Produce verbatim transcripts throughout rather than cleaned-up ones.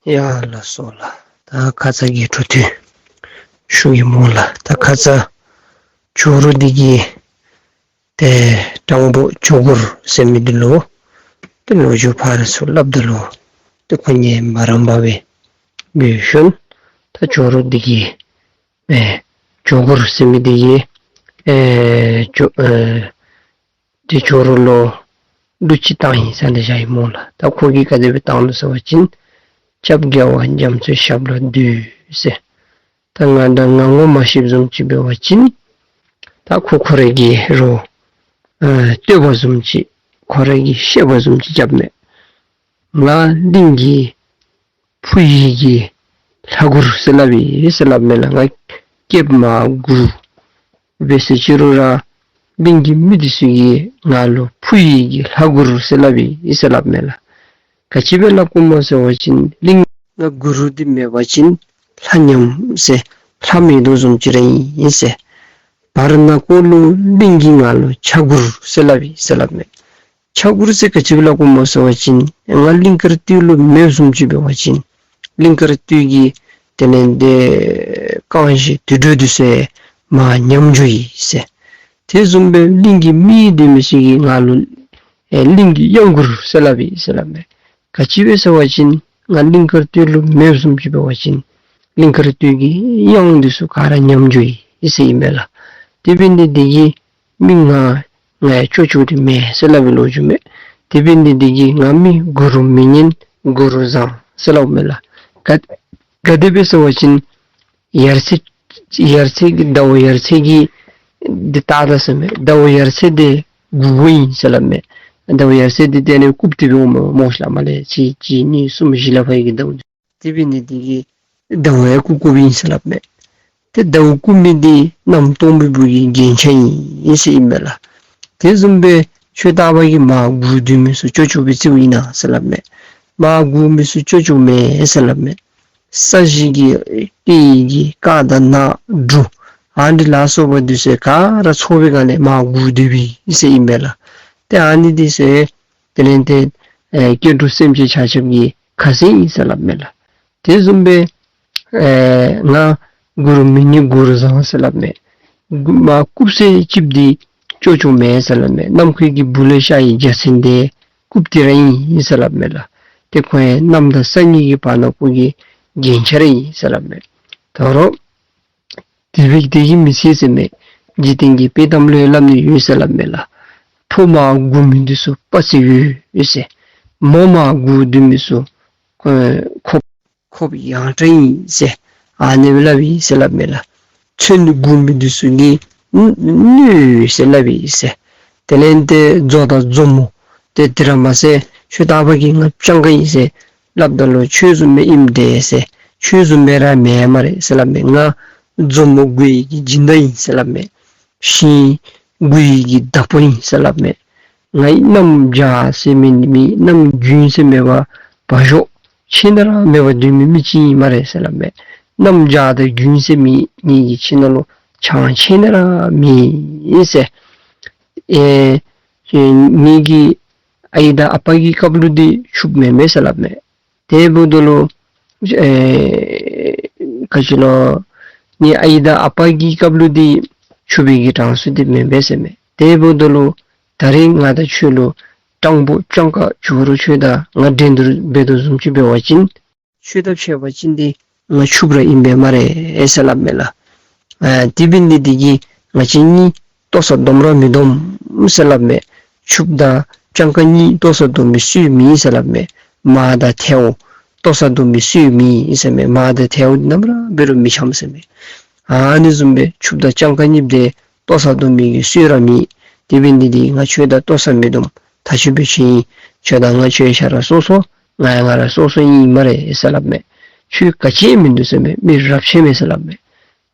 ཡ་ལགས་སོ་ལགས། ད་ཁ་ཙ་གི་འཕྲོ་མཐུད་ཞུ་གེ་སྨོ་ལགས། ད་ཁ་ཙ་ཇོ་རུ་འདི་གིས་ཏེ་སྤྲང་པོ་ཇོ་གུར་ཟེར་མི་འདི་ལུ་ཏེ་ལོ་རྒྱུས་ཕར་ཚུར་སླབ་ད་ལུ་ཏེ་ཁོ་ངལ་མ་རངས་པར་སྦེ་འབད་ཞིནམ་ད་ཇོ་རུ་འདི་གིས་ཨེ་ཇོ་གུར་ཟེར་མི་འདི་གིས་ཨེ་ཇོ་ཨེ་ཏེ་ཇོ་རུ་ལུ་གླུ་ཅིག་བཏང་ཡི་ཟེར་ཏེ་བཞག་ཡི་སྨོ་ལགས། ད་ཁོ་གིས་ག་དེ་སྦེ་བཏང་ནུག་ཟེར་བ་ཅིན། སྐྱབས་རྒྱལ་བ་རྒྱ་མཚོའི་ཞབས་ལ་འདུད་ཟེར། ད་ང་དང་ང་ངོ་མ་ཤེསཔ་བཟུམ་ཅིག་འབད་བ་ཅིན་ད་ཁོ་ཁོ་རའི་གི་རོགས་ཨེ་བསྟོད་པ་བཟུམ་ཅིག་ཁོ་རའི་གི་བཤད་པ་བཟུམ་ཅིག་རྐྱབ་མས། ང་གླིང་གི་ཕུ་ཡི་གི་ལྷ་གུར་ཟེར་སླབ་ཨིན་ཟེར་སླབ་མས་ལགས། ང་སྐྱེཝ་མ་གུ་སྦེ་ཟེར་ཅི་རུང་ར་གླིང་གི་མི་འདི་ཚུ་གིས་ང་ལུ་ཕུ་ཡི་གི་ལྷ་གུར་ཟེར་སླབ་ཨིན་ཟེར་སླབ་མས་ལགས། ག་ཅི་སྦེ་སླབ་དགོཔ་སྨོ་ཟེར་བ་ཅིན་གླིང་ང་གུ་རུ་འདི་མེད་པ་ཅིན་ལྷ་ཉམས་ཟེར་ལྷ་མེད་དོ་བཟུམ་ཅིག་ར་ཨིན་ཟེར། བར་ན་ཀོ་ལུ་གླིང་གིས་ང་ལུ་ཆ་གུར་ཟེར་སླབ་ཨིན་ཟེར་སླབ་མས། ཆ་གུར་ཟེར་ག་ཅི་སྦེ་སླབ་དགོཔ་སྨོ་ཟེར་བ་ཅིན་ང་གླིང་དཀར་སྟོད་ལུ་མེདཔ་བཟུམ་ཅིག་འབད་བ་ཅིན་གླིང་དཀར་སྟོད་ཀྱི་དེ་ལས་ཏེ་རྐང་བཞི་དུད་འགྲོ་འདི་ཚུ་མར་ཉམས་འགྱོ་ཡི་ཟེར། དེ་བཟུམ་སྦེ་གླིང་གི་མི་སྡེ་མི་ཚུ་གིས་ང་ལུ་ཨེ་གླིང་གི་གཡང་གུར་ཟེར་སླབ་ཨིན་ཟེར་སླབ་མས། ག་ཅི་སྦེ་ཟེར་བ་ཅིན་ང་གླིང་དཀར་སྟོད་ལུ་མེདཔ་བཟུམ་ཅིག་འབད་བ་ཅིན་གླིང་དཀར་སྟོད་ཀྱི་གཡང་འདི་ཚུ་ག་ར་ཉམས་འགྱོ་ཡི་ཟེར་ཨིན་མས་ལགས། དེ་འབད་ནི་འདི་གིས་མི་ང་ང་ཡང་སྐྱོ་སྐྱོ་འདི་མེན་ཟེར་སླབ་པའི་ལོ་རྒྱུས་མས། དེ་འབད་ནི་འདི་གིས་ང་མི་གུ་རུ་མི་ཉན་གུ་རུ་བཟང་ཟེར་སླབ་མས་ལགས། ག་ག་དེ་སྦེ་ཟེར་བ་ཅིན་ཡར་ཚེས་ཡར་ཚེས་ཀྱི་ཟླཝ་ཡར་ཚེས་ཀྱི་འདི་ལྟ་ད་ཟེར་མས། ཟླཝ་ཡར་ཚེས་འདི་གུག་གུག་ཨིན་ཟེར་སླབ་མས། ཟླཝ་ཡར་ཚེས་འདི་དེ་ནི་རྐུབ་སྟེ་སྦེ་འོངམ་མས་ལགས། མ་ལས་གཅིག་གཅིག་གཉིས་གསུམ་བཞི་ལ་ཕར་གྱི་ཟླཝ་འདི། དེ་འབད་ནི་འདི་གིས་ཟླཝ་ཡང་རྐུབ་རྐུབ་ཨིན་ཟེར་སླབ་མས། ཏེ་ཟླཝ་རྐུབ་མི་འདི་གནམ་སྟོང་པའི་བུ་གི་རྒྱན་ཆ་ཨིན་ཟེར་ཨིན་མས་ལགས། དེ་བཟུམ་སྦེ་ཁྱོད་ལྟ་བུ་གིས་མར་གུ་སྡོད་མི་ཚུ་སྐྱོ་སྐྱོ་སྦེ་བརྩིཝ་ཨིན་ན་ཟེར་སླབ་མས། མར་གུ་མི་ཚུ་སྐྱོ་སྐྱོ་མེན་ཟེར་སླབ་མས། ས་གཞི་གི་སྐེད་ཀྱི་རྐ་དང་ནགས་འབྲུ་ཨ་ནི་ལ་སོགས་པ་འདི་ཚུ་ག་ར་ཚོགས་པའི་སྒང་ལས་མར་གུ་སྡོདཔ་ཨིན་ཟེར་ཨིན་མས་ལགས། ཏེ་ཨ་ནི་འདི་ཚུ་དེ་ལས་ཏེ་ཨེ་སྐྱེ་འགྲོ་སེམས་ཅན་ཆ་ཁྱབ་ཀྱི་ཁ་ཟས་ཨིན་ཟེར་སླབ་མས་ལགས། དེ་བཟུམ་སྦེ་ཨེ་ང་གུ་རུ་མི་ཉན་གུ་རུ་བཟང་ཟེར་སླབ་མས། མར་རྐུབ་སེ་ཅིག་འདི་སྐྱོ་སྐྱོ་མེན་ཟེར་སླབ་མས། ནམ་མཁའི་གི་སྦུག་ལས་ཤར་བའི་འཇའ་ཚོན་འདི་རྐུབ་སྟེ་ར་ཨིན་ཟེར་སླབ་མས་ལགས། ཏེ་ཁོ་ཡང་གནམ་དང་ས་གཉིས་ཀྱི་བར་ན་ཁོ་གི་རྒྱན་ཆ་ར་ཨིན་ཟེར་སླབ་མས། ད་རུང་དེ་སྦེ་དེ་གིས་མི་ཚད་ཟེར་མས། འཇིག་རྟེན་གྱི་དཔྱེ་གཏམ་ལུ་ཡང་སླབ་ནི་ཡོད་ཟེར་སླབ་མས་ལགས། ཕོ་མར་གུ་མི་འདི་ཚུ་དཔའ་རྩལ་ཡོད་ཟེར། མོ་མར་གུ་སྡོད་མི་ཚུ་ཁོ་ཁོ་ཁོགཔ་ཡངས་དྲགས་ཨིན་ཟེར་ཨ་ནི་སྦེ་སླབ་ཨིན་ཟེར་སླབ་མས་ལགས། ཚོན་གུ་མི་འདི་ཚུ་གིས་གནོད་ཟེར་སླབ་ཨིན་ཟེར། དེ་ལས་ཏེ་མཛོ་དང་མཛོ་མོ་ཏེ་དེ་ར་མ་ཟད་ཁྱོད་ལྟ་བུ་གིས་ང་སྤྱང་ཀ་ཨིན་ཟེར་སླབ་ད་ལུ་ཁྱོད་བཟུམ་སྦེ་ཨིནམ་དེ་ཟེར། ཁྱོད་བཟུམ་སྦེ་ར་མེན་སྨ་རེ་ཟེར་སླབ་མས། ང་མཛོ་མོ་མགུ་ཡི་གི་སྦྱིན་བདག་ཨིན་ཟེར་སླབ་མས། ཤིང་མགུ་ཡི་གི་བདག་པོ་ཨིན་ཟེར་སླབ་མས། ང་གནམ་བྱཱར་ཟེར་མི་མེད། གནམ་དགུན་ཟེར་མེད་པར་བ་ཞོ་ཕྱེད་ནི་ར་མེད་པར་སྡོད་མི་མི་ཅིག་ཨིན་སྨ་རེ་ཟེར་སླབ་མས། གནམ་བྱཱར་དང་དགུན་ཟེར་མེད། ངེ་གི་ཁྱིམ་ནང་ལུ་ཆང་ཕྱེད་ནི་ར་མེད་ཟེར། ཨེ་ངེ་གི་ཨའི་དང་ཨ་པ་གི་སྐབས་ལུ་འདི་ཕྱུགཔོ་མེན་མས་ཟེར་སླབ་མས། དེ་འབདཝ་ད་ལུ་ཨེ་ག་ཅི་ལོ་ངེ་ཨའི་དང་ཨ་པ་གི་སྐབས་ལུ་འདི་ཕྱུག་པའི་གི་གྲངས་སུ་འདི་མེན་པས་ཟེར་མས། དེ་འབདཝ་ད་ལུ་ད་རེས་ང་དང་ཁྱོད་ལུ་སྤྲང་པོ་སྤྱང་ཀ་ཇོ་རུ་ཁྱོད་དང་ང་འགྲན་བསྡུར་འབད་དོ་བཟུམ་ཅིག་འབད་བ་ཅིན་ཁྱོད་དང་ཕྱད་པ་ཅིན་འདི་ང་ཕྱུགཔོ་ར་ཨིན་པས་སྨ་རེ་ཟེར་སླབ་མས་ལགས། ཨ་དེ་འབད་ནི་འདི་གིས་ང་བཅས་གཉིས་ལྟོ་ཚང་སྡོམ་ར་མི་སྡོམ་ཟེར་སླབ་མས། ཕྱུགཔོ་དང་སྤྱང་ཀ་གཉིས་ལྟོ་ཚང་སྡོམ་མི་སུ་ཡང་མེད་ཟེར་སླབ་མས། མར་དང་ཐལཝ་ལྟོ་ཚང་སྡོམ་མི་སུ་ཡང་མེད་ཟེར་མས། མར་དང་ཐལཝ་འདི་ནམ་ར་འབད་རུང་མི་འཆམ་ཟེར་མས། ཨ་ནི་བཟུམ་སྦེ་ཕྱུགཔོ་དང་སྤྱང་ཀ་གཉིས་འདི་ལྟོ་ཚང་སྡོམ་མི་གི་སུ་ར་མེད། དེ་འབད་ནི་འདི་ང་ཁྱོད་དང་ལྟོ་ཚང་མི་སྡོམ། ད་ཁྱོད་འབད་ཁྱོད་ཨིན། ཁྱོད་དང་ང་ཁྱོད་ཤ་ར་སོ་སོ། ང་ཡང་ང་ར་སོ་སོ་ཨིན་སྨ་རེ་ཟེར་སླབ་མས། ཁྱོད་ག་ཅི་ཡང་མིན་འདུག་ཟེར་མས། མི་རབས་ཆད་མས་ཟེར་སླབ་མས།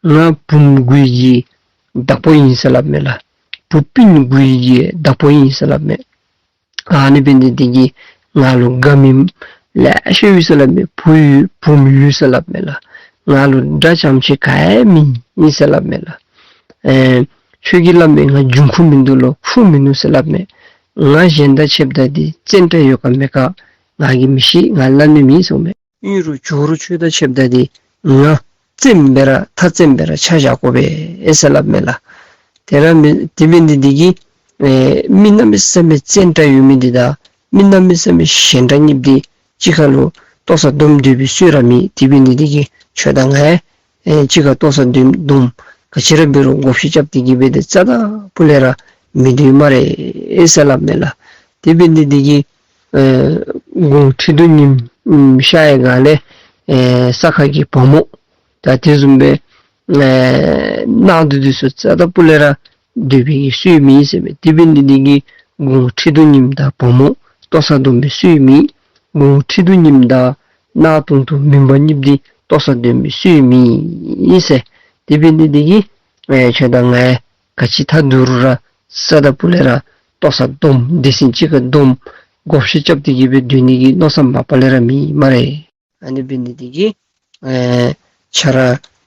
ང་བུམོ་མགུ་ཡི་གི་བདག་པོ་ཨིན་ཟེར་སླབ་མས་ལགས། བུ་སྤུན་མགུ་ཡི་གི་བདག་པོ་ཨིན་ཟེར་སླབ་མས། ཨ་ནི་འབད་ནི་འདི་གིས་ང་ལུ་དགའ་མི་ལེ་ཤ་ཡོད་ཟེར་སླབ་མས། བུ་ཡོད་བུམོ་ཡོད་ཟེར་སླབ་མས་ལགས། ང་ལུ་དགྲ་རྐྱངམ་ཅིག་ག་ཡང་མེད་ཨིན་ཟེར་སླབ་མས་ལགས། ཨེ་ཁྱོད་ཀྱིས་སླབ་མས་ང་འབྱུང་ཁུངས་མིན་འདུག་ལོ་ཁུངས་མིན་འདུག་ཟེར་སླབ་མས། ང་གཞན་དང་ཕྱདཔ་ད་འདི་བཙན་དྲག་ཡོད་ག་མེད་ག་ང་གིས་མི་ཤེས། ང་སླབ་ནི་མེད་ཟེར་མས། ཨིན་རུང་ཇོ་རུ་ཁྱོད་དང་ཕྱདཔ་ད་འདི་ང་བཙནམ་སྦེ་ར་ཐ་བཙནམ་སྦེ་ར་ཆ་བཞག་དགོ་པས་ཟེར་སླབ་མས་ལགས། དེ་ར་མི་དེ་འབད་ནི་འདི་གིས་ཨེ་མི་གནམ་མེད་ས་མེད་བཙན་དྲགས་ཡོད་མི་འདི་དང་མི་གནམ་མེད་ས་མེད་ཞན་དྲགས་གཉིསཔོ་འདི་གཅིག་ཁར་ལུ་ལྟོ་ཚང་སྡོམ་སྡོད་པའི་སྲོལ་ར་མེད། དེ་འབད་ནི་འདི་གིས་ཁྱོད་དང་ང་ཨེ་གཅིག་ཁར་ལྟོ་ཚང་སྡོམ་སྡོམ་ག་ཅི་ར་འབད་རུང་བགོ་བཤའ་རྐྱབ་སྟེ་གི་སྦེ་ཏེ་རྩ་དང་སྤུ་ལས་ར་མི་སྡོད་སྨ་རེ་ཟེར་སླབ་མས་ལགས། དེ་འབད་ནི་འདི་གིས་ཨེ་དགུང་ཁྲི་གདུགས་ཉིམ་ཨམ་ཤར་བའི་སྒང་ལས་ཨེ་ས་ཁ་གི་བ་མོ་ད་དེ་བཟུམ་སྦེ་ཨེ་གནག་དུང་དུང་ཚུ་རྩ་དང་སྤུ་ལས་ར་སྡོད་པའི་གི་སྲོལ་མེད་ཟེར་མས། དེ་འབད་ནི་འདི་གིས་དགུང་ཁྲི་གདུགས་ཉིམ་དང་བ་མོ་ལྟོ་ཚང་སྡོམ་པའི་སྲོལ་མེད། དགུང་ཁྲི་གདུགས་ཉིམ་དང་གནག་དུང་དུང་མུན་པ་གཉིསཔོ་འདི་ལྟོ་ཚང་སྡོམ་པའི་སྲོལ་མེད་ཟེར། དེ་འབད་ནི་འདི་གིས་ཨེ་ཁྱོད་དང་ང་ག་ཅི་ཐ་དུང་རུང་ར་རྩ་དང་སྤུ་ལས་ར་ལྟོ་ཚང་སྡོམ་སྡེ་ཚན་གཅིག་ཁར་སྡོམ་བགོ་བཤའ་རྐྱབ་སྟེ་གི་སྦེ་སྡོད་ནི་གི་མནོ་བསམ་མ་པ་ལས་ར་མེད་སྨ་རེ། ཨ་ནི་འབད་ནི་འདི་གིས་ཨེ་ཁྱོད་ར་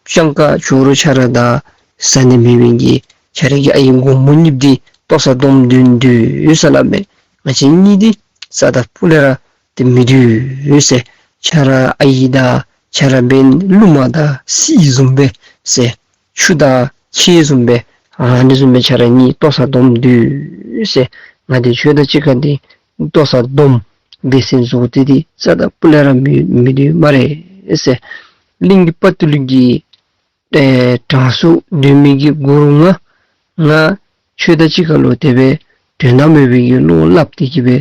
སྤྱང་ཀ་ཇོ་རུ་ཁྱོད་ར་དང་བཟའ་ནི་མེད་པའི་གི་ཁྱོད་ར་གི་ཨའི་དགོངམོ་གཉིསཔོ་འདི་ལྟོ་ཚང་སྡོམ་སྡོད་སྡོད་ཟེར་སླབ་མས། ང་བཅས་གཉིས་འདི་རྩ་དང་སྤུ་ལས་ར་ཏེ་མི་སྡོད་ཟེར། ཁྱོད་ར་ཨའི་དང་ཁྱོད་ར་འབདན་ཀླུ་མ་དང་གསེར་བཟུམ་སྦེ་ཟེར། ཆུ་དང་ཁྱེགས་བཟུམ་སྦེ་ཨ་ནི་བཟུམ་སྦེ་ཁྱོད་ར་གཉིས་ལྟོ་ཚང་སྡོམ་སྡོད་ཟེར། ང་འདི་ཁྱོད་དང་གཅིག་ཁར་འདི་ལྟོ་ཚང་སྡོམ་སྡེ་ཚན་བཟོ་སྟེ་འདི་རྩ་དང་སྤུ་ལས་ར་མི་མི་སྡོད་སྨ་རེ་ཟེར། གླིང་གི་དཔའ་བརྟུལ་གྱི་ཨེ་གྲངས་སུ་སྡོད་མི་གི་གུ་རུ་ང་ང་ཁྱོད་དང་གཅིག་ཁར་ལུ་དེ་སྦེ་དོན་དག་མེད་པའི་གི་བློ་སླབ་སྟེ་གི་སྦེ་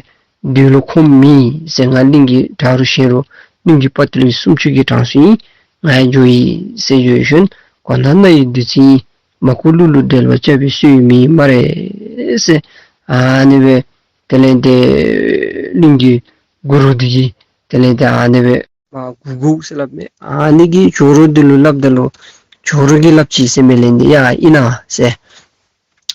སྡོད་ལོང་ཁོམ་མེད་ཟེར། ང་གླིང་གི་དྲག་རུང་ཞན་རུང་གླིང་གི་དཔའ་བརྟུལ་གྱི་སུམ་ཅུ་གི་གྲངས་སུ་ཨིན། ང་ཡང་འགྱོ་ཡི་ཟེར་འགྱོ་ཞིནམ་གོ་ན་ན་ཡི་བདུད་རྩི་ཨིན། མ་བསྐུར་ལུ་ལུ་འབྲེལ་བ་བཅའ་བའི་སྲོལ་མེད་སྨ་རེ་ཟེར། ཨ་ནི་སྦེ་དེ་ལས་ཏེ་གླིང་གི་གུ་རུ་འདི་གིས་དེ་ལས་ཏེ་ཨ་ནི་སྦེ་མ་གུ་གུ་ཟེར་སླབ་མས། ཨ་ནི་གིས་ཇོ་རུ་འདི་ལུ་སླབ་ད་ལུ་ཇོ་རུ་གིས་སླབ་ཅི་ཟེར་མས་ལན་འདི། ཡ་ཨིན་ན་ཟེར།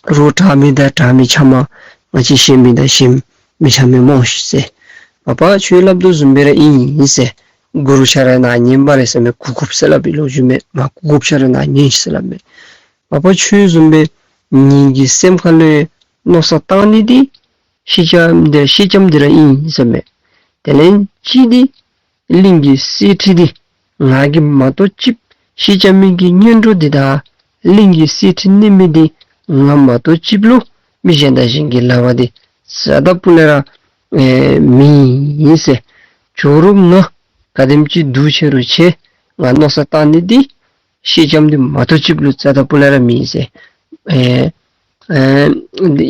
རོགས་དྲག་མི་དང་དྲག་མི་ཆ་མ་ང་བཅས་ཞན་མི་དང་ཞན་མི་ཆ་མི་སྨོ་ཤིག་ཟེར། མ་པ་ཁྱོད་སླབ་དོ་བཟུམ་སྦེ་ར་ཨིན་ཟེར། གུ་རུ་ཁྱོད་ར་ནཱ་ཉན་སྨ་རེ་ཟེར་མས། གུག་གུགཔ་ཟེར་སླབ་པའི་ལོ་རྒྱུས་མས། མ་གུག་གུགཔ་ཁྱོད་ར་ནཱ་ཉན་ཤིག་ཟེར་སླབ་མས། མ་པ་ཁྱོད་བཟུམ་སྦེ་ངེ་གི་སེམས་ཁ་ལུ་མནོ་བསམ་བཏང་ནི་འདི་སེང་ལྕམ་འདི་སེང་ལྕམ་འདི་ར་ཨིན་ཟེར་མས། དེ་ལས་གཅིག་འདི་གླིང་གི་གསེར་ཁྲི་འདི་ང་གིས་མ་གཏོགས་ཅིག་སེང་ལྕམ་གྱི་གཉེན་གྲོགས་འདི་དང་གླིང་གི་གསེར་ཁྲི་གནས་མི་འདི་ང་མ་གཏོགས་ཅིག་ལུ་མི་གཞན་དང་གཞན་གྱི་ལག་པར་འདི་རྩ་དང་སྤུ་ལས་ར་ཨེ་མེད་ཟེར། ཇོ་རུ་ང་ག་དེམ་ཅིག་འདུག་ཆེ་རུང་ཆེ་ང་མནོ་བསམ་བཏང་ནི་འདི་སེང་ལྕམ་འདི་མ་གཏོགས་ཅིག་ལུ་རྩ་དང་སྤུ་ལས་ར་མེད་ཟེར། ཨེ་ཨེ་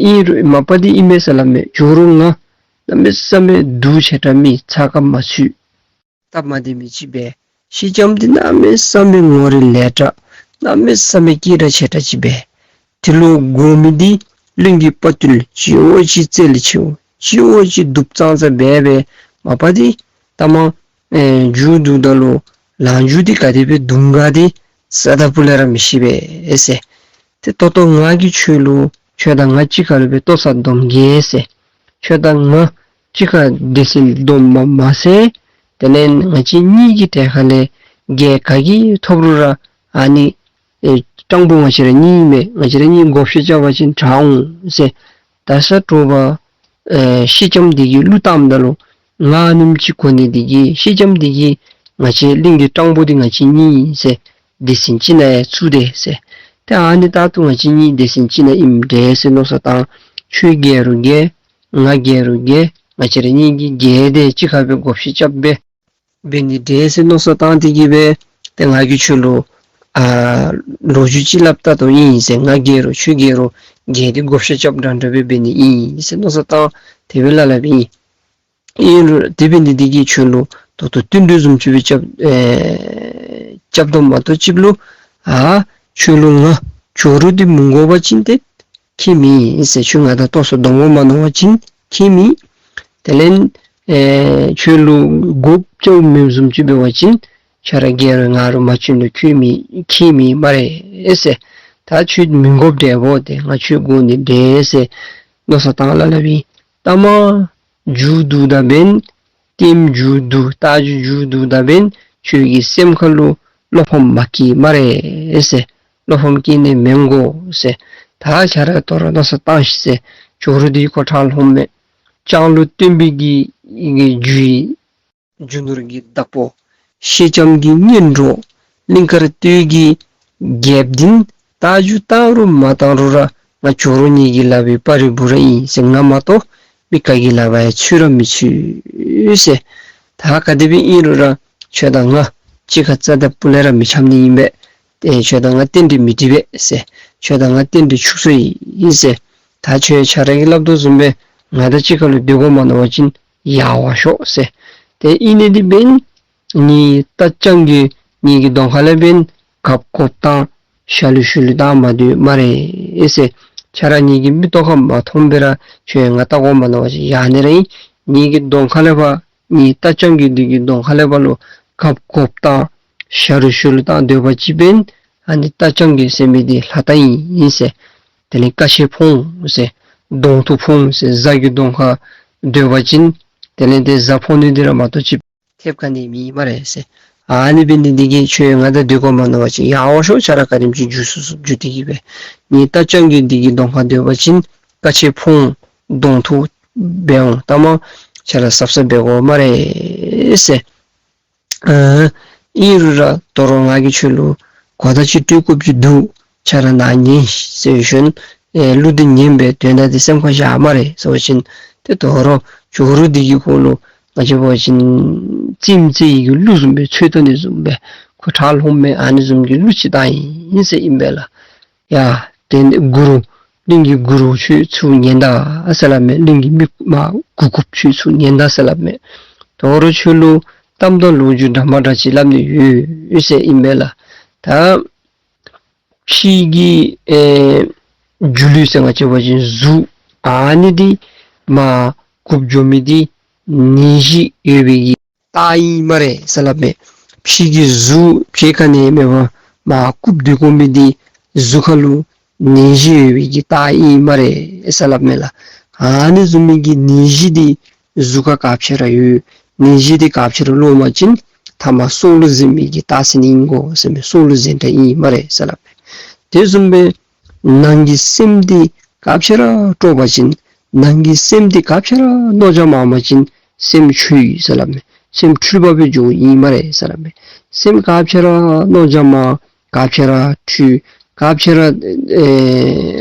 ཨིན་རུང་མ་པ་འདི་ཨིན་མས་ཟེར་སླབ་མས། ཇོ་རུ་ང་གནམ་མེད་ས་མེད་སྡུག་ཆེ་དྲགས་མི་ཚ་ཁ་མ་ཚུད་སྟབས་མ་བདེ་མི་ཅིག་སྦེ། སེང་ལྕམ་འདི་གནམ་མེད་ས་མེད་ངོ་རིས་ལེགས་དྲགས་གནམ་མེད་ས་མེད་སྐྱིད་དྲགས་ཆེ་དྲགས་ཅིག་སྦེ། དེ་ལུ་དགོ་མི་འདི་གླིང་གི་དཔའ་བརྟུལ་ཅིག་འོ་ཅིག་རྩལ་ཆེཝ་ཅིག་འོ་ཅིག་སྡུག་ཙང་ཙ་སྦེ་སྦེ་མ་པ་འདི་ལྟ་མ་ཨེ་མཇུག་བསྡུཝ་ད་ལུ་ལང་མཇུག་འདི་ག་དེ་སྦེ་འདུག་ག་འདི་རྩ་དང་སྤུ་ལས་ར་མི་ཤེས་པས་ཟེར། ཏེ་ད་ལྟོ་ང་གིས་ཁྱོད་ལུ་ཁྱོད་དང་ང་གཅིག་ཁར་ལུ་སྦེ་ལྟོ་ཚང་སྡོམ་གེ་ཟེར། ཁྱོད་དང་ང་གཅིག་ཁར་སྡེ་ཚན་སྡོམ་མ་མ་ཟད་དེ་ལས་ང་བཅས་གཉིས་ཀྱི་གྲལ་ཁ་ལས་རྒྱལ་ག་གིས་ཐོབ་རུང་ར་ཨ་ནི་ཨེ་སྤྲང་པོ་ང་བཅས་ར་གཉིས་མས། ང་བཅས་ར་གཉིས་བགོ་བཤའ་རྐྱབ་པ་ཅིན་དྲག་འོང་ཟེར། ད་ས་དྲོ་པ་ཨེ་སེང་ལྕམ་འདི་གིས་གླུ་བཏངམ་ད་ལུ་ང་ཨ་ནེམ་ཅིག་གོ་ནི་འདི་གིས་སེང་ལྕམ་འདི་གིས་ང་བཅས་གླིང་གི་སྤྲང་པོ་འདི་ང་བཅས་གཉིས་ཟེར་སྡེ་ཚན་གཅིག་ནང་ཡང་ཚུད་དེ་ཟེར། ཏེ་ཨ་ནི་ད་ལྟོ་ང་བཅས་གཉིས་སྡེ་ཚན་གཅིག་ནང་ཨིནམ་འདྲས་ཟེར་མནོ་བསམ་བཏང་། ཁྱོད་རྒྱལ་རུང་རྒྱལ་ང་རྒྱལ་རུང་རྒྱལ་ང་བཅས་ར་གཉིས་ཀྱིས་རྒྱལ་ཏེ་གཅིག་ཁར་སྦེ་བགོ་བཤའ་རྐྱབ་སྦེ་འབད་ནི་འདྲས་ཟེར་མནོ་བསམ་བཏང་སྟེ་གི་སྦེ་ཏེ་ང་གིས་ཁྱོད་ལུ་ཨ་ལོ་རྒྱུས་ཅིག་སླབ་ད་ལྟོ་ཨིན་ཟེར། ང་རྒྱལ་རུང་ཁྱོད་རྒྱལ་རུང་རྒྱལ་ཏེ་བགོ་བཤའ་རྐྱབ་འདྲ་འདྲ་སྦེ་འབད་ནི་ཨིན་ཟེར་མནོ་བསམ་བཏང་དེ་སྦེ་སླབ་སླབ་ཨིན། ཨིན་རུང་དེ་འབད་ནི་འདི་གིས་ཁྱོད་ལུ་ད་ལྟོ་བསྟུན་གྲོས་བཟུམ་ཅིག་སྦེ་རྐྱབ་ཨེ་རྐྱབ་དོ་མ་གཏོགས་ཅིག་ལུ་ཨ་ཁྱོད་ལུ་ང་ཇོ་རུ་འདི་མི་དགོ་པ་ཅིན་ཏེ་ཁྱད་མེད་ཟེར། ཁྱོད་ང་དང་ལྟོ་ཚང་སྡོམ་དགོ་མ་མནོ་བ་ཅིན་ཁྱད་མེད། དེ་ལས་ཨེ་ཁྱོད་ལུ་དགོཔ་ཅིག་མེདཔ་བཟུམ་ཅིག་འབད་བ་ཅིན་ཁྱོད་ར་རྒྱལ་རུང་ང་རུང་མ་བྱོན་རུང་ཁྱད་མེད་ཁྱད་མེད་སྨ་རེ་ཟེར། ད་ཁྱོད་མི་དགོཔ་འདྲས་པོ་ཏེ་ང་ཁྱོད་དགོ་ནི་འདྲས་ཟེར་མནོ་བསམ་བཏང་སླབ་སླབ་ཨིན། ལྟ་མ་མཇུག་བསྡུཝ་ད་འབདན་ལྟདམོ་མཇུག་བསྡུ་ལྟ་རྒྱ་མཇུག་བསྡུཝ་ད་འབདན་ཁྱོད་ཀྱི་སེམས་ཁ་ལུ་བློ་ཕམ་མ་སྐྱེ་སྨ་རེ་ཟེར། བློ་ཕམ་སྐྱེ་ནི་མི་དགོ་ཟེར། ད་ཁྱོད་ར་དོ་རུང་མནོ་བསམ་བཏང་ཤིག་ཟེར། ཇོ་རུ་འདི་ཁོ་ཁྲག་ལྷུང་མས། ལྕང་ལོ་སྟོན་པའི་གི་གི་རྒྱུ་ཡི་རྒྱུ་ནོར་གྱི་བདག་པོ། ཤེལ་ལྕམ་གྱི་གཉེན་གྲོགས་གླིང་དཀར་སྟོད་ཀྱི་རྒྱལཔོ་འདི་ནི་རྟ་རྒྱུག་བཏང་རུང་མ་བཏང་རུང་ར་ང་ཇོ་རུ་ཉིད་ཀྱི་ལག་པའི་སྤར་རི་བུ་ར་ཨིན་ཟེར། ང་མ་གཏོགས་མི་ག་གི་ལག་པར་ཡང་ཚུད་ར་མི་ཚུད་ཟེར། ད་ག་དེ་སྦེ་ཨིན་རུང་ར་ཁྱོད་དང་ང་གཅིག་ཁར་རྩ་དང་སྤུ་ལས་ར་མི་འཆམ་ནི་ཨིན་པས། ཏེ་ཁྱོད་དང་ང་རྟེན་འབྲེལ་མི་འགྲིག་པས་ཟེར། ཁྱོད་དང་ང་རྟེན་འབྲེལ་འཆུག་སོ་ཡི་ཟེར། ད་ཁྱོད་ཁྱོད་ར་གིས་སླབ་དོ་བཟུམ་སྦེ་ང་དང་གཅིག་ཁར་ལུ་སྡོད་དགོ་མ་མནོ་བ་ཅིན་ཡར་བ་ཤོག་ཟེར། ཏེ་ཨིན་ནི་འདི་འབདན་ངེའི་རྟ་རྐྱང་རྒོད་ངེ་གི་གདོང་ཁ་ལས་འབདན་གབ་གོབ་བཏང་ཞ་ལུ་ཞུ་ལུ་བཏང་མ་སྡོད་སྨ་རེ་ཟེར། ཁྱོད་ར་ངེ་གི་མིག་ཏོ་ཁར་མ་མཐོངམ་སྦེ་ར་ཁྱོད་ང་བལྟ་དགོ་མ་མནོ་བ་ཅིན་ཡར་ནི་ར་ཨིན། ངེ་གི་གདོང་ཁ་ལས་ཕར་ངེའི་རྟ་རྐྱང་རྒོད་འདི་གི་གདོང་ཁ་ལས་ཕར་ལུ་གབ་གོབ་བཏང་ཞ་ལུ་ཞུ་ལུ་བཏང་སྡོད་པ་ཅིན་འབདན་ཨ་ནི་རྟ་རྐྱང་རྒོད་ཟེར་མི་འདི་ལྷ་རྟ་ཨིན་ཟེར། དེ་ལས་ཀ་ཆས་ཕོག་འོང་ཟེར། གདོང་ཐུག་ཕོག་འོང་ཟེར། གཟའ་གི་གདོང་ཁར་སྡོད་པ་ཅིན་དེ་ལས་ཏེ་གཟའ་ཕོག་ནི་འདི་ར་མ་གཏོགས་ཅིག་ཐེབས་ག་ནི་མེད་སྨ་རེ་ཟེར། ཨ་ནི་འབད་ནི་འདི་གིས་ཁྱོད་ང་དང་སྡོད་དགོ་མ་མནོ་བ་ཅིན་ཡར་བ་ཤོག། ཁྱོད་ར་ག་དེམ་ཅིག་རྒྱུག་ཚུགས་ཚུགས་རྒྱུག་སྟེ་གི་སྦེ། ངེའི་རྟ་རྐྱང་རྒོད་འདི་གི་གདོང་ཁར་སྡོད་པ་ཅིན་ཀ་ཆས་ཕོག་འོང་གདོང་ཐུག་འབད་འོང་། ལྟ་མ་ཁྱོད་ར་གཟབ་གཟབ་འབད་དགོ་སྨ་རེ་ཟེར། ཨ་ཨིན་རུང་ར་དོ་རུང་ང་གིས་ཁྱོད་ལུ་གོ་བརྡ་ཅིག་སྤྲོད་དགོཔ་ཅིག་འདུག། ཁྱོད་ར་ནཱ་ཉན་ཟེར་ཞིནམ་ཨེ་གླུ་འདི་ཉན་སྦེ་དོན་དག་འདི་སེམས་ཁར་བཞག་སྨ་རེ་ཟེར་བ་ཅིན་ཏེ་དོ་རུང་ཇོ་རུ་འདི་གིས་ཁོ་ལུ་ང་བཅས་འབད་བ་ཅིན་རྩེདམོ་རྩེ་ཡི་གི་གླུ་བཟུམ་སྦེ་ཚོད་བཏང་ནི་བཟུམ་སྦེ་ཁོ་ཁྲག་ལྷུང་མི་ཨ་ནི་བཟུམ་གྱི་གླུ་ཅིག་བཏང་ཡི་ཟེར་ཨིན་པས་ལགས། ཡ་དེ་ནི་གུ་རུ་གླིང་གི་གུ་རུ་ཁྱོད་ཚུར་ཉན་ད་ཟེར་སླབ་མས། གླིང་གི་མི་མ་གུ་གུཔ་ཁྱོད་ཚུར་ཉན་ད་ཟེར་སླབ་མས། དོ་རུང་ཁྱོད་ལུ་གཏམ་དང་ལོ་རྒྱུས་འདྲ་མ་འདྲ་ཅིག་སླབ་ནི་ཡོད་ཟེར་ཨིན་པས་ལགས། ད་ཕྱི་གི་ཨེ་སྒྱུ་ལུས་ཟེར་ང་བཅས་འབད་བ་ཅིན་གཟུགས་ཨ་ནི་འདི་མ་གུག་འགྱོ་མི་འདི་ནད་གཞི་ཡོད་པའི་གི་རྟགས་ཨིན་སྨ་རེ་ཟེར་སླབ་མས། ཕྱི་གི་གཟུགས་ཕྱི་ཁ་ནི་མེད་པར་མ་གུག་སྡོད་དགོ་མི་འདི་གཟུགས་ཁར་ལུ་ནད་གཞི་ཡོད་པའི་གི་རྟགས་ཨིན་སྨ་རེ་ཟེར་སླབ་མས་ལགས། ཨ་ནི་བཟུམ་མའི་གི་ནད་གཞི་འདི་གཟུགས་ཁར་ག་ཅི་ར་ཡོད། ནད་གཞི་འདི་ག་ཅི་ར་ལོག་མ་ཅིན་ཐ་མ་སྲོག་ལུ་འཛིན་མི་གི་རྟགས་ཟེར་ནི་ཨིན་གོ་ཟེར་མས། སྲོག་ལུ་འཛིན་དྲགས་ཨིན་སྨ་རེ་ཟེར་སླབ་མས། དེ་བཟུམ་སྦེ་ནང་གི་སེམས་འདི་ག་ཅི་ར་སྤྲོ་བ་ཅིན་ནང་གི་སེམས་འདི་ག་ཅི་ར་མནོ་བྱ་མང་བ་ཅིན་སེམས་འཁྲུལ་ཡི་ཟེར་སླབ་མས། སེམས་འཁྲུལ་པ་སྦེ་འགྱོཝ་ཨིན་སྨ་རེ་ཟེར་སླབ་མས། སེམས་ག་ཅི་ར་མནོ་བྱ་མང་ག་ཅི་ར་འཁྲུལ་ག་ཅི་ར་ཨེ་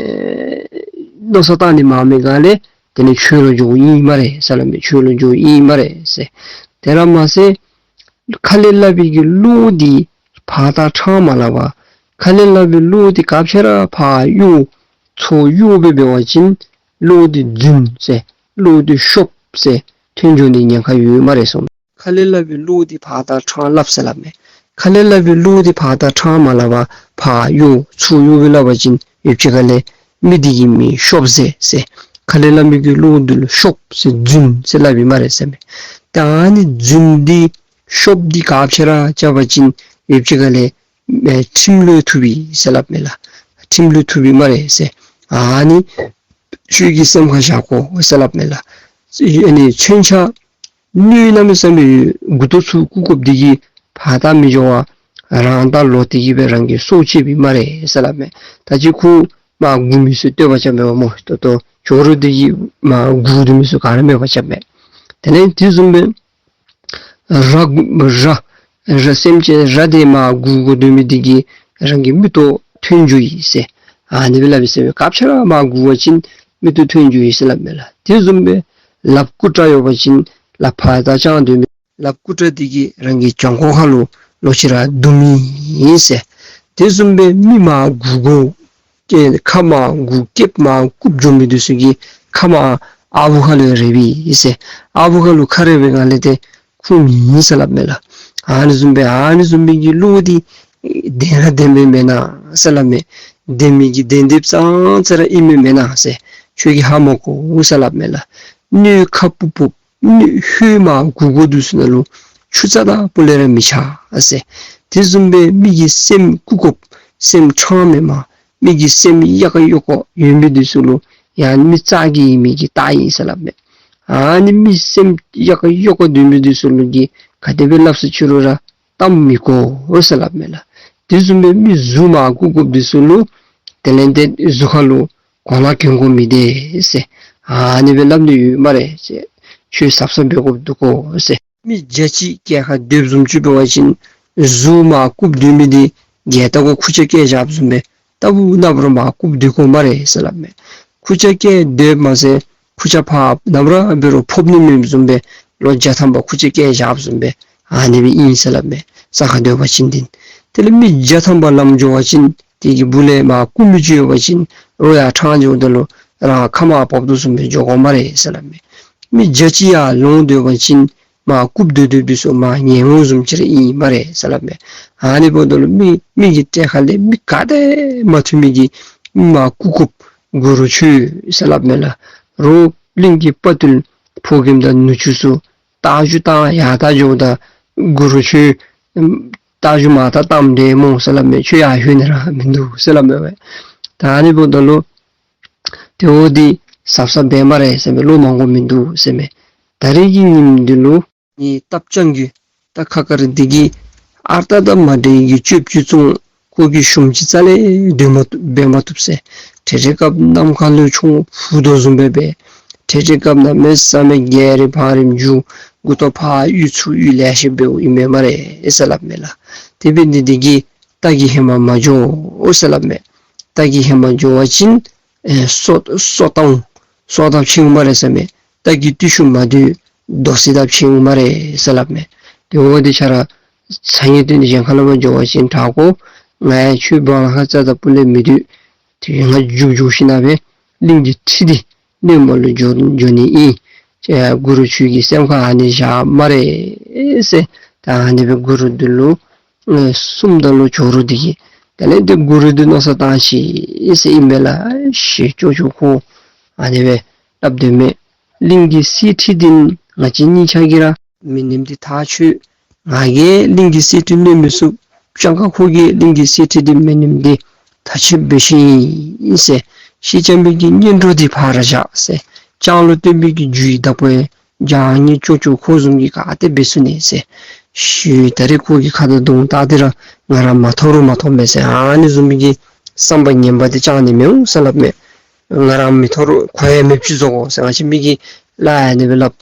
མནོ་བསམ་བཏང་ནི་མང་མི་ག་ལས་དེ་ནི་འཁྲུལ་ལུ་འགྱོཝ་ཨིན་སྨ་རེ་ཟེར་སླབ་མས། འཁྲུལ་ལུ་འགྱོཝ་ཨིན་སྨ་རེ་ཟེར། དེ་ར་མ་ཚད་ཁ་ལས་སླབ་པའི་གི་བློ་འདི་ཕར་དང་ཕྲང་མ་སླབ་པར་ཁ་ལས་སླབ་པའི་བློ་འདི་ག་ཅི་ར་ཕར་གཡོ་ཚུར་གཡོ་སྦེ་འབད་བ་ཅིན་བློ་འདི་རྫུན་ཟེར་བློ་འདི་ཤོབ་ཟེར་ཐོན་འགྱོ་ནི་ཉེན་ཁ་ཡོད་སྨ་རེ་གསུངས། ཁ་ལས་སླབ་པའི་བློ་འདི་ཕར་དང་ཕྲང་སླབ་ཟེར་སླབ་མས། ཁ་ལས་སླབ་པའི་བློ་འདི་ཕར་དང་ཕྲང་མ་སླབ་པར་ཕར་གཡོ་ཚུར་གཡོ་སྦེ་སླབ་པ་ཅིན་ཡུདཔ་ཅིག་ཁ་ལས་མི་འདི་གིས་མི་ཤོབ་ཟེར་ཟེར། ཁ་ལས་སླབ་མི་གི་བློ་འདི་ལུ་ཤོབ་ཟེར་རྫུན་ཟེར་སླབ་ཨིན་སྨ་རེ་ཟེར་མས། ད་ཨ་ནི་རྫུན་འདི་ཤོབ་འདི་ག་ཅི་ར་རྐྱབ་པ་ཅིན་ཡུདཔ་ཅིག་ཁ་ལས་ཨེ་ཁྲིམས་ལུ་ཐུག་པས་ཟེར་སླབ་མས་ལགས། ཁྲིམས་ལུ་ཐུག་པས་སྨ་རེ་ཟེར། ཨ་ནི་ཁྱོད་ཀྱིས་སེམས་ཁར་བཞག་དགོ་ཟེར་སླབ་མས་ལགས། ཨ་ནི་མཚོན་ཆ་སྣོད་གནམ་མེད་ས་མེད་ཡོད། མགུ་ཏོ་ཚུ་བཀུག་བཀུགཔ་འདི་གིས་ཕར་ལྟ་མི་འགྱོ་བར་རང་ལྟ་ལོག་སྟེ་གི་སྦེ་རང་གི་སྲོག་བཅད་པས་སྨ་རེ་ཟེར་སླབ་མས། ད་ཅི་ཁོ་མར་སྒུག་མི་ཚུ་བསྟོད་པ་རྐྱབ་མས་པ་སྨོ། ད་ལྟོ་ཇོ་རུ་འདི་གིས་མར་སྒུག་སྡོད་མི་ཚུ་ག་ར་མེད་པ་རྐྱབ་མས། དེ་ལས་དེ་བཟུམ་སྦེ་ར་ར་ར་སེམས་ཅན་ར་འདི་མར་སྒུག་སྒུག་སྡོད་མི་འདི་གིས་རང་གི་མིག་ཏོ་ཐོན་འགྱོ་ཡི་ཟེར། ཨ་ནི་སྦེ་སླབ་ཨིན་ཟེར་མས། ག་ཅི་ར་མར་སྒུག་པ་ཅིན་མིག་ཏོ་ཐོན་འགྱོ་ཡི་ཟེར་སླབ་མས་ལགས། དེ་བཟུམ་སྦེ་ལགཔ་སྐུ་དྲག་ཡོད་པ་ཅིན་ལགཔ་ཕར་དང་དཔྱང་སྡོད་མི་ལགཔ་སྐུ་དྲག་འདི་གིས་རང་གི་བྱང་ཁོག་ཁ་ལུ་ལོག་ཅི་ར་རྡུང་མི་ཨིན་ཟེར། དེ་བཟུམ་སྦེ་མི་མར་སྒུག་དགོ་ཀྱེ་ཁ་མར་སྒུག་སྐེདཔ་མར་བཀུག་འགྱོ་མི་འདི་ཚུ་གིས་ཁ་མར་ཨརཝ་ཁ་ལུ་རེག་པས་ཟེར། ཨརཝ་ཁ་ལུ་ཁ་རེག་པའི་སྒང་ལས་ཏེ་ཁུངས་མེད་ཟེར་སླབ་མས་ལགས། ཨ་ནི་བཟུམ་སྦེ་ཨ་ནི་བཟུམ་སྦེ་གི་བློ་འདི་བདེན་ར་བདེན་པས་མེན་ན་ཟེར་སླབ་མས། བདེན་མི་གི་བདེན་བདེནམ་ཙང་ཙ་ར་ཨིན་མས་མེན་ན་ཟེར། ཁྱོད་ཀྱིས་ཧ་མ་གོ་ཟེར་སླབ་མས་ལགས། སྣོད་ཁ་སྤུབ་སྤུབ་སྣོད་ཧོད་མར་སྒུག་སྒུག་འདི་ཚུ་ནང་ལུ་ཆུ་རྩ་དང་སྤུ་ལས་ར་མི་ཆགས་ཟེར། དེ་བཟུམ་སྦེ་མི་གི་སེམས་ཀུ་ཀོབ་སེམས་ཕྲང་མེན་མ་མི་གི་སེམས་གཡག་གཡོག་ཡོད་མི་འདི་ཚུ་ལུ་ཡང་མི་རྩ་གི་ཡོད་མི་གི་རྟགས་ཨིན་ཟེར་སླབ་མས། ཨ་ནི་མི་སེམས་གཡག་གཡོག་སྡོད་མི་འདི་ཚུ་ལུ་གིས་ག་དེ་སྦེ་སླབ་ས་ཅི་རུང་ར་གཏམ་མི་གོ་ཟེར་སླབ་མས་ལགས། དེ་བཟུམ་སྦེ་མི་གཟུགས་མར་སྒུག་སྒུགཔ་འདི་ཚུ་ལུ་དེ་ལས་ཏེ་གཟུགས་ཁ་ལུ་གོ་ལ་གྱོན་དགོ་མི་བདེ་ཟེར། ཨ་ནི་སྦེ་སླབ་ནི་ཡོད་སྨ་རེ་ཟེར། ཁྱོད་གཟབ་གཟབ་འབད་དགོཔ་འདུག་གོ་ཟེར། མི་བརྒྱ་ཅིག་གྱལ་ཁར་སྡོདཔ་བཟུམ་ཅིག་འབད་བ་ཅིན་གཟུགས་མར་བཀུག་སྡོད་མི་འདི་གྱལ་ལྟག་ཁར་ཁུར་ཆ་བཀལ་བཞགཔ་བཟུམ་སྦེ་ལྟ་བུ་ན་བུ་ར་མར་བཀུག་སྡོད་དགོ་སྨ་རེ་ཟེར་སླབ་མས། ཁུར་ཆ་བཀལ་སྡོདཔ་མ་ཚད་ཁུར་ཆ་ཕར་ན་བུ་ར་འབད་རུང་ཕོག་ནི་མེདཔ་བཟུམ་སྦེ་ལོ་བརྒྱ་ཐམ་པ་ཁུར་ཆ་བཀལ་བཞགཔ་བཟུམ་སྦེ་ཨ་ནི་སྦེ་ཨིན་ཟེར་སླབ་མས། ས་ཁར་སྡོད་པ་ཅིན་འདི། དེ་ལས་མི་བརྒྱ་ཐམ་པ་ལམ་འགྱོ་བ་ཅིན་དེ་གི་སྦུག་ལས་མར་བཀུག་མི་ཅིག་ཡོད་པ་ཅིན་རོ་ཡར་འཕྲང་འགྱོཝ་ད་ལུ་རང་ཁ་མར་བབས་དོ་བཟུམ་སྦེ་འགྱོ་དགོ་སྨ་རེ་ཟེར་སླབ་མས། མི་བརྒྱ་ཅིག་ཡར་ལོང་སྡོད་པ་ཅིན་མར་བཀུག་སྡོད་སྡོད་པའི་ཚུ་མར་ཉལ་འོང་བཟུམ་ཅིག་ར་ཨིན་སྨ་རེ་ཟེར་སླབ་མས། ཨ་ནི་འབདཝ་ད་ལུ་མི་མི་གི་གྲལ་ཁ་ལས་མི་ག་དེ་མ་ཐུབ་མི་གིས་མར་བཀུག་བཀུགཔ་གུ་རུ་ཁྱོད་ཟེར་སླབ་མས་ལགས། རོགས་གླིང་གི་དཔའ་བརྟུལ་ཕོ་རྒནམ་དང་ནུ་གཅུང་ཚུ་རྟ་རྒྱུག་བཏང་ཡར་ལྟ་འགྱོཝ་ད་གུ་རུ་ཁྱོད་རྟ་རྒྱུག་མར་ལྟ་བཏངམ་འདྲས་སྨོ་ཟེར་སླབ་མས། ཁྱོད་ཡར་ལྷོད་ནི་ར་མིན་འདུག་ཟེར་སླབ་མས་པ། ད་ཨ་ནི་འབདཝ་ད་ལུ་དེ་འོ་འདི་གཟབ་གཟབ་འབད་སྨ་རེ་ཟེར་མས། བློ་མང་དགོཔ་མིན་འདུག་ཟེར་མས། ད་རིས་ཀྱི་ཉིནམ་འདི་ལུ་ངེའི་སྟག་སྤྱང་ཀི་ད་ཁ་དཀར་འདི་གིས་ཨ་རྟག་དང་མ་འདྲ་བའི་གི་སྤྱོད་བརྒྱུད་བཙོང་། ཁོ་གིས་ཞུམ་ཅིག་རྩ་ལས་འདོན་མ་བཏུབ་འབད་མ་བཏུབ་ཟེར། འཕྲལ་འཕྲལ་སྐབས་ནམ་མཁའ་ལུ་མཆོང་འཕུར་དོ་བཟུམ་སྦེ་འབད། འཕྲལ་འཕྲལ་སྐབས་གནམ་མེད་ས་མེད་རྒྱལ་རིམ་བང་རིམ་རྒྱུག། མགུ་ཏོ་ཕར་གཡུག་ཚུར་གཡུག་ལེ་ཤ་འབདཝ་ཨིན་མས་སྨ་རེ་ཟེར་སླབ་མས་ལགས། དེ་འབད་ནི་འདི་གིས་རྟ་གི་ཧེ་མ་མ་འགྱོ་ཟེར་སླབ་མས། རྟ་གི་ཧེ་མ་འགྱོ་བ་ཅིན་ཨེ་སོ་སོ་བཏང་སོ་བཏབ་ཆི་འོང་སྨ་རེ་ཟེར་མས། རྟ་གི་རྟུལ་ཞུགས་མ་འདུས་རྡོ་སི་བཏབ་ཆི་འོང་སྨ་རེ་ཟེར་སླབ་མས། དེ་འོ་འདི་ཆ་ར་ཚ་ངེས་སྟོན་ཏེ་གཞན་ཁ་ལུ་མར་འགྱོ་བ་ཅིན་དྲག་གོ། ང་ཡང་ཁྱོད་བང་ལ་ཁར་རྩ་དང་སྤུ་ལས་མི་སྡོད། དེ་ང་རྒྱུག་རྒྱུག་ཞིནམ་སྦེ་གླིང་གི་ཁྲི་འདི་གནོན་པ་ལུ་འགྱོ་འགྱོ་ནི་ཨིན། ཨེ་གུ་རུ་ཁྱོད་ཀྱི་སེམས་ཁར་ཨ་ནི་བཞག་སྨ་རེ་ཟེར། ད་ཨ་ནི་སྦེ་གུ་རུ་འདི་ལུ་ཨེ་གསུངམ་ད་ལུ་ཇོ་རུ་འདི་གིས་དེ་ལས་འདི་གུ་རུ་འདི་མནོ་བསམ་བཏང་ཅི་ཟེར་ཨིན་པས་ལགས། ཞེས་ཅོག་ཅོག་ཁོ་ཨ་ནི་སྦེ་སླབ་སྡོད་མས། གླིང་གི་གསེར་ཁྲི་འདི་ང་བཅས་གཉིས་ཆ་གིས་ར་མི་ཉམས་ཏེ་ཐག་ཆོད། ང་གིས་གླིང་གི་གསེར་ཁྲི་གནོན་མི་ཚུགས། སྤྱང་ཀ་ཁོ་གིས་གླིང་གི་གསེར་ཁྲི་འདི་མི་ཉམས་ཏེ་ཐག་ཆོད་འབད་ཤེས་ཨིན་ཟེར། ཤེས་ཅན་པའི་གི་གཉེན་གྲོགས་འདི་ཕར་བཞག་ཟེར། སྤྱང་ལུ་སྟོན་པའི་གི་རྒྱུ་ཡི་བདག་པོ་ཡང་སྤྱང་ངེ་ཅོག་ཅོག་ཁོ་བཟུམ་གྱིས་ག་ཏེ་འབད་ཚུགས་ནི་ཟེར། ཤུལ་ད་རིས་ཁོ་གི་ཁ་དང་གདོང་བལྟ་སྟེ་ར་ང་ར་མ་ཐོབ་རུང་མ་ཐོབ་མས་ཟེར། ཨ་ནི་བཟུམ་མའི་གི་བསམ་པ་ངན་པ་འདི་བཅངས་ནི་མི་འོང་ཟེར་སླབ་མས། ང་ར་མི་ཐོབ་རུང་ཁོ་ཡང་མེདཔ་ཅིག་བཟོ་དགོ་ཟེར། ང་བཅས་མི་གིས་སླབ་ཡང་ཨ་ནི་སྦེ་སླབ།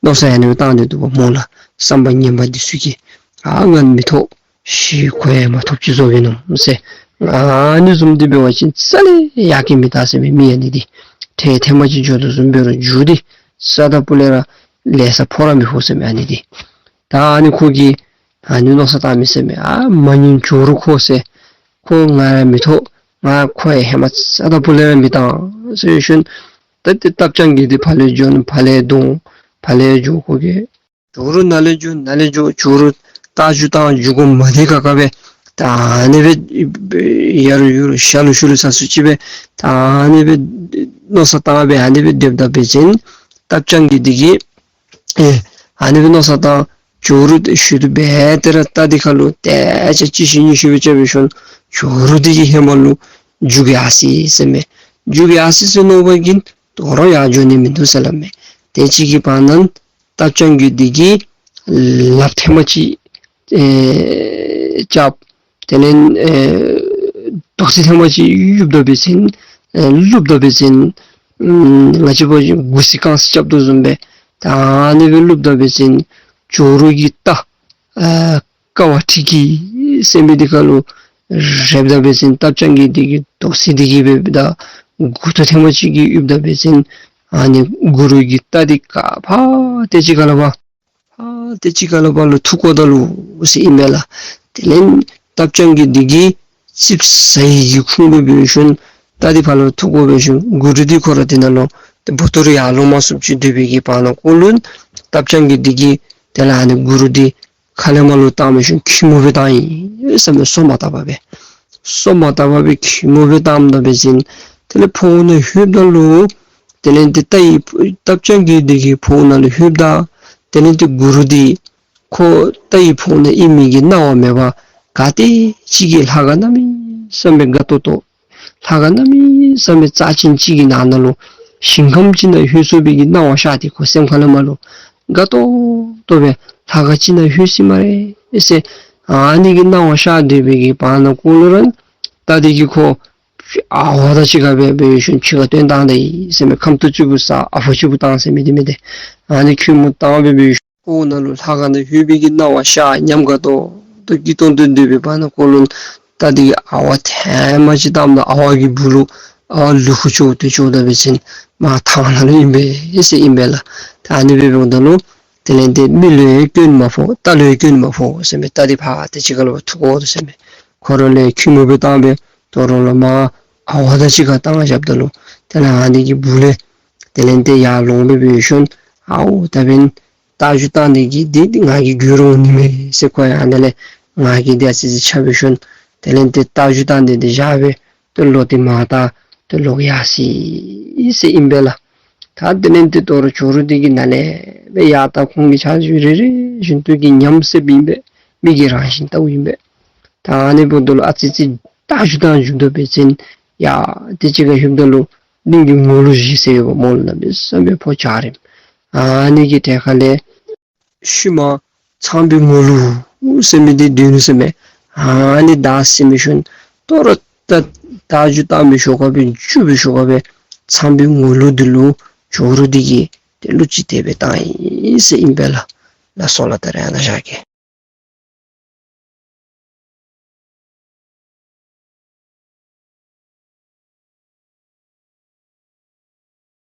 མནོ་བསམ་ཡང་ཨ་ནི་སྦེ་བཏང་སྟེ་འདུག་པ་སྨོ་ལགས། བསམ་པ་ངན་པ་འདི་ཚུ་གིས་ཨ་ང་མི་ཐོབ། ཤུལ་ཁོ་ཡང་མ་ཐོབ་ཅིག་བཟོ་བའི་ནོ་ཟེར། ཨ་ནི་བཟུམ་འདི་འབད་བ་ཅིན་རྩ་ལས་ཡར་སྐྱེད་མི་བཏང་ཟེར་མས། མི་ཨ་ནི་འདི་ཐེངས་ཐེངས་མ་ཅིག་འགྱོ་དོ་བཟུམ་འབད་རུང་རྒྱུ་འདི་རྩ་དང་སྤུ་ལས་ར་ལེ་ཤ་ཕོག་ར་མི་ཕོག་ཟེར་མས་ཨ་ནི་འདི། ད་ཨ་ནི་ཁོ་གིས་ཨ་ནི་མནོ་བསམ་བཏང་མི་ཟེར་མས། ཨ་མ་ཉན་ཇོ་རུ་ཁོ་ཟེར། ཁོ་ང་ར་མི་ཐོབ། ང་ཁོ་ཡང་ཧེ་མ་རྩ་དང་སྤུ་ལས་ར་མི་བཏང་ཟེར་ཞིནམ་ད་ཏེ་སྟག་སྤྱང་ཀི་འདི་ཕར་ལས་འགྱོ་ནི་ཕར་ལས་འདོན་ཕར་ལས་འགྱོ། ཁོ་གིས་ཇོ་རུ་ནཱ་ལས་འགྱོ་ནཱ་ལས་འགྱོ། ཇོ་རུ་རྟ་རྒྱུག་བཏང་རྒྱུག་དགོ་མ་བདེ་ཁག་ཁ་སྦེ་ད་ཨ་ནི་སྦེ་ཡར་ལུ་ཡུར་ལུ་ཤར་ལུ་ཤུར་ལུ་ས་སུ་ཅིག་སྦེ་ད་ཨ་ནི་སྦེ་མནོ་བསམ་བཏང་སྦེ་ཨ་ནི་སྦེ་སྡོདཔ་ད་འབད་བ་ཅིན་སྟག་སྤྱང་ཀི་འདི་གིས་ཨེ་ཨ་ནི་སྦེ་མནོ་བསམ་བཏང་ཇོ་རུ་ཤུལ་དུ་སྦེ་ཏེ་ར་རྟ་འདི་ཁ་ལུ་ཏེ་ཅ་གཅིག་ཤུལ་གཉིས་ཤུལ་སྦེ་རྐྱབ་སྦེ་ཞིནམ་ཇོ་རུ་འདི་གི་ཧེ་མ་ལུ་རྒྱུག་ཡར་སོ་ཡི་ཟེར་མས། རྒྱུག་ཡར་སོ་ཡི་ཟེར་མནོ་བ་གིས་དོ་རུང་ཡར་འགྱོ་ནི་མིན་འདུག་ཟེར་སླབ་མས། དེ་ཅིག་གི་བར་ན་སྟག་སྤྱང་ཀི་འདི་གིས་ལགཔ་ཐེངས་མ་ཅིག་ཨེ་རྐྱབ། དེ་ལས་ཨེ་རྡོག་རྩ་ཐེངས་མ་ཅིག་གཡུགཔ་ད་འབད་བ་ཅིན་ཨེ་བླུགཔ་ད་འབད་བ་ཅིན་ཨམ་ང་བཅས་འབད་བ་ཅིན་མགུ་སི་རྐང་སི་རྐྱབ་དོ་བཟུམ་སྦེ་ད་ཨ་ནི་སྦེ་བླུགཔ་ད་འབད་བ་ཅིན་ཇོ་རུ་གི་རྟ་ཨ་ཀ་བ་ཁྲི་ཀི་ཟེར་མི་འདི་ཁ་ལུ་རེགཔ་ད་འབད་བ་ཅིན་སྟག་སྤྱང་ཀི་འདི་གི་རྡོག་རྩ་འདི་གིས་འབདཝ་ད་མགུ་ཏོ་ཐེངས་མ་ཅིག་གིས་གཡུགཔ་ད་འབད་བ་ཅིན་ཨ་ནི་གུ་རུ་གི་རྟ་འདི་ག་ཕར་ཏེ་ཅིག་ཁ་ལུ་འབག་ཕར་ཏེ་ཅིག་ཁ་ལུ་འབག་ལུ་འཐུ་བཀོ་ད་ལུ་ཟེར་ཨིན་མས་ལགས། དེ་ལས་སྟག་སྤྱང་ཀི་འདི་གིས་ཙིགཔ་ཟ་ཡི་གི་ཁུངས་སྦེ་འབད་ཞིནམ་རྟ་འདི་ཕར་ལུ་འཐུ་བཀོ་འབད་ཞིནམ་གུ་རུ་འདི་ཁོ་ར་དེ་ནང་ལུ་ཏེ་འབོ་ཏོ་རུ་ཡར་ལོང་མ་ཚུགསཔ་ཅིག་སྡོད་པའི་གི་བར་ན་ཀོ་ལུ་སྟག་སྤྱང་ཀི་འདི་གིས་དེ་ལས་ཨ་ནི་གུ་རུ་འདི་ཁ་ལས་མར་ལུ་བཏང་འབད་ཞིནམ་ཁྱི་མོ་སྦེ་བཏང་ཡི་ཟེར་མས། སོ་མ་བཏབ་པར་སྦེ་སོ་མ་བཏབ་པར་སྦེ་ཁྱི་མོ་སྦེ་བཏངམ་ད་འབད་བ་ཅིན་དེ་ལས་ཕོཝ་ནང་ལྷོདཔ་ད་ལུ་དེ་ལས་ཏེ་རྟ་ཡི་སྟག་སྤྱང་ཀི་འདི་གི་ཕོཝ་ནང་ལུ་ལྷོདཔ་ད་དེ་ལས་ཏེ་གུ་རུ་འདི་ཁོ་རྟ་ཡི་ཕོཝ་ནང་ཨིན་མི་གི་སྣང་བ་མེད་པར་ག་ཏེ་ཅིག་གིས་ལྷ་ཁང་གནམ་མེད་ས་མེད་དགའ་ཏོག་ཏོ་ལྷ་ཁང་གནམ་མེད་ས་མེད་རྩ་ཅན་ཅིག་གི་ནང་ན་ལུ་ཞིང་ཁམས་ཅིག་ནང་ལྷོད་སོང་བའི་གི་སྣང་བ་ཤར་ཏེ་ཁོ་སེམས་ཁ་ལས་མར་ལུ་དགའ་ཏོག་ཏོ་སྦེ་ལྷ་ཁང་ཅིག་ནང་ལྷོད་སོ་ཡི་སྨ་རེ་ཟེར་ཨ་ནི་གི་སྣང་བ་ཤར་སྡོད་པའི་གི་བར་ན་ཀོ་ལུ་ར་རྟ་འདི་གིས་ཁོ་ཨ་ཝ་དང་གཅིག་ཁར་སྦེ་འབད་ཞིནམ་ཕྱི་ཁར་བཏོན་བཏང་ད་ཡི་ཟེར་མས། ཁམ་ཏོག་ཅིག་གུ་ཟ་ཨ་ཕོ་ཅིག་གུ་བཏང་ཟེར་མི་འདི་མེན་ཏེ། ཨ་ནི་ཁྱི་མོ་བཏང་སྦེ་འབད་ཞིནམ་ ཁོ་ནང་ལུ་ལྷ་ཁང་ནང་ལྷོད་པའི་གི་སྣང་བ་ཤར། ཉམས་དགའ་ཏོག་ཏོ་སྐྱིད་ཏོང་ཏོ་སྡོད་པའི་བར་ན་ཁོ་ལུ་རྟ་འདི་གིས་ཨ་ཝ་ཐེངས་མ་ཅིག་བཏངམ་ད་ཨ་ཝ་གི་སྦུག་ལུ་ཨ་ལུ་ཁུག་ཅོག་ཏེ་ཅོག་ད་འབད་བ་ཅིན་མར་ཐང་ནང་ལུ་ཨིན་པས་ཟེར་ཨིན་པས་ལགས། ད་ཨ་ནི་སྦེ་འབདཝ་ད་ལུ་དེ་ལས་ཏེ་མི་ལུ་ཡང་སྐྱོན་མ་ཕོག། རྟ་ལུ་ཡང་སྐྱོན་མ་ཕོག་ཟེར་མས། རྟ་འདི་ཕར་ཏེ་ཕྱི་ཁ་ལུ་འཐུ་བཀོ་དོ་ཟེར་མས། ཁོ་ར་ལས་ཁྱུད་མོ་སྦེ་བཏང་སྦེ་དོ་རུང་ལུ་མར་ཨ་ཝ་དང་གཅིག་ཁར་བཏང་བཞགཔ་ད་ལུ་དེ་ལས་ཨ་ནི་གི་སྦུག་ལས་དེ་ལས་ཏེ་ཡར་ལོང་སྦེ་འབད་ཞིནམ་ཨའོ་ད་འབདན་རྟ་རྒྱུག་བཏང་ནི་གི་འདི་ང་གིས་རྒྱུག་རུང་ནི་མས་ཟེར། ཁོ་ཡང་ཨ་ནི་ལས་ང་གིས་འདི་ཨ་ཙི་ཙི་འཕྱག་འབད་ཞིནམ་དེ་ལས་ཏེ་རྟ་རྒྱུག་བཏང་ནི་འདི་བཞག་སྦེ་ཏེ་ལོག་སྟེ་མར་ད་ཏེ་ལོག་ཡར་སོ་ཡི་ཟེར་ཨིན་པས་ལགས། ད་དེ་ལས་ཏེ་དོ་རུང་ཇོ་རུ་འདི་གིས་ནཱ་ལས་སྦེ་ཡར་ད་ཁོང་གི་ཕྱག་རྒྱུ་རེ་རེ་བཞིན་དུ་གིས་ཉམས་སད་ཨིན་པས། མི་གི་རང་བཞིན་ལྟ་བུ་ཨིན་པས། ད་ཨ་ནི་འབདཝ་ད་ལུ་ཨ་ཙི་ཙི་རྟ་རྒྱུག་བཏང་འགྱོ་དོ་འབད་བ་ཅིན་ཡ་ཏེ་གཅིག་ཁར་ལྷོདཔ་ད་ལུ་གླིང་གི་ངོ་ལུག་བཞི་ཟེར་ཡོདཔ་སྨོ་ལགས། གནམ་མེད་ས་མེད་ཕོ་འཇའ་རིསམོ། ཨ་ནི་གི་གྲལ་ཁ་ལས་ཤུལ་མ་ཚངས་པའི་ངོ་ལུག་ཟེར་མི་འདི་སྡོད་ནུག་ཟེར་མས། ཨ་ནི་བདའ་ཟིན་འབད་ཞིནམ་དོ་རུང་ད་རྟ་རྒྱུག་བཏང་པའི་ཞོར་ཁར་སྦེ་རྒྱུག་པའི་ཞོར་ཁར་སྦེ་ཚངས་པའི་ངོ་ལུག་འདི་ལུ་ཇོ་རུ་འདི་གིས་ཏེ་གླུ་ཅིག་དེ་སྦེ་བཏང་ཡི་ཟེར་ཨིན་པས་ལགས། ལགས་སོ་ལགས། ད་རེས་ཨ་ནཱ་བཞག་གེ།